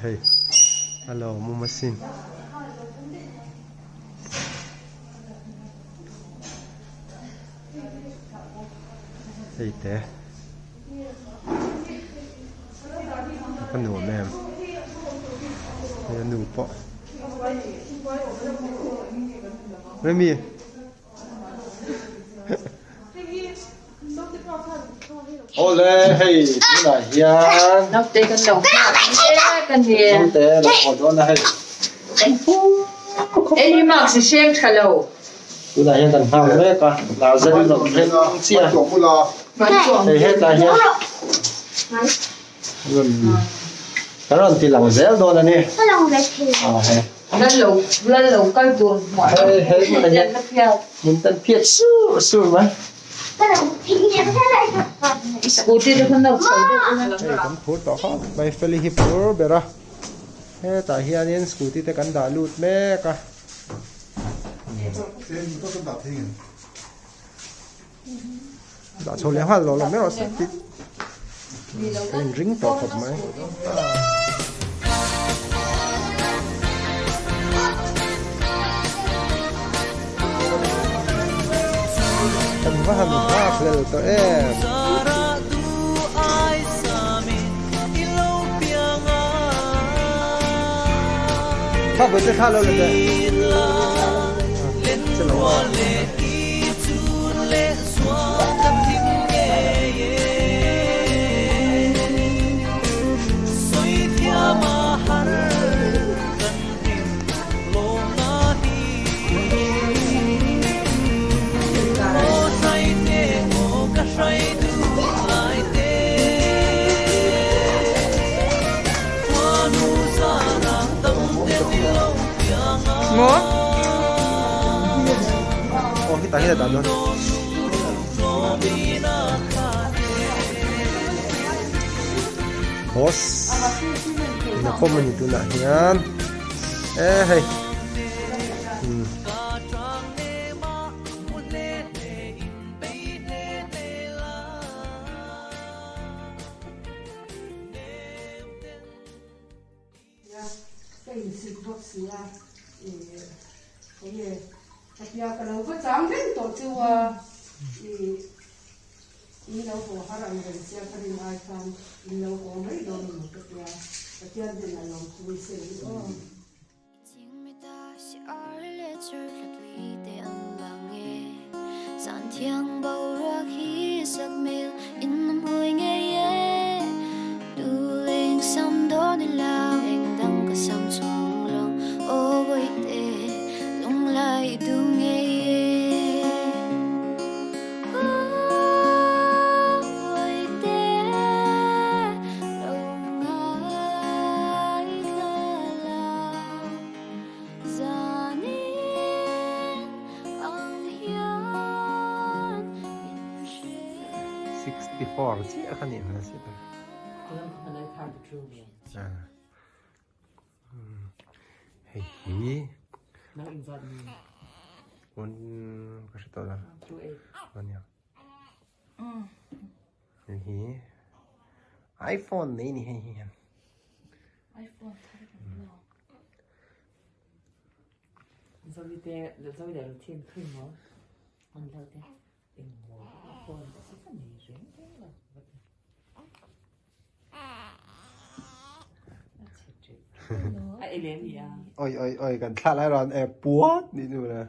hei a lawmawm asin. Hei te a va nuam em hei a nu pawh Remi Awle hei tunah hian Naute kan lo nghak mek a ni. Naute lo haw dawn a hei. Ei marks i hreng tha lo. Tunah hian kan nghak mek a, Lazar-i rawn thleng chiah a. Hei hetah hian rawn kan rawn ti lang zel dawn a ni. Lal lo lal lo kal tur hmuah Hei hei hmunah hian min tan phiat sur sur mai. Scooty te kha no chho deuh ula. Hei kan phur tawh khawp mai Feli hi phur ber a, hetah hianin scooty te kan dah lut mek a. Dah chho leh nghal lo lo mai rawh se tih ka inring tawh khawp mai. Kan va han nghak hlel tawh em. Kha vawi te thla lo la teh. Che lo a. Aw hetah hian a dah dawn. Boss in a pawm a ni tunah hian e hei umm. Ka insik bawk si a, ih enge ka tia ka lo va chang reng tawh chu a, ih in lo haw har ang reng sia ka rin ai khan in lo haw mai dawn emaw ka tia, Pathian hnenah lawmthu i sawi hi aw. 64 chiah kha nih hmel si ta. Hei hi one ka hre tawh lo ania hei hi iPhone nei ni hei hian Oi oi oi kan thla lai rawn e puat ni nu le.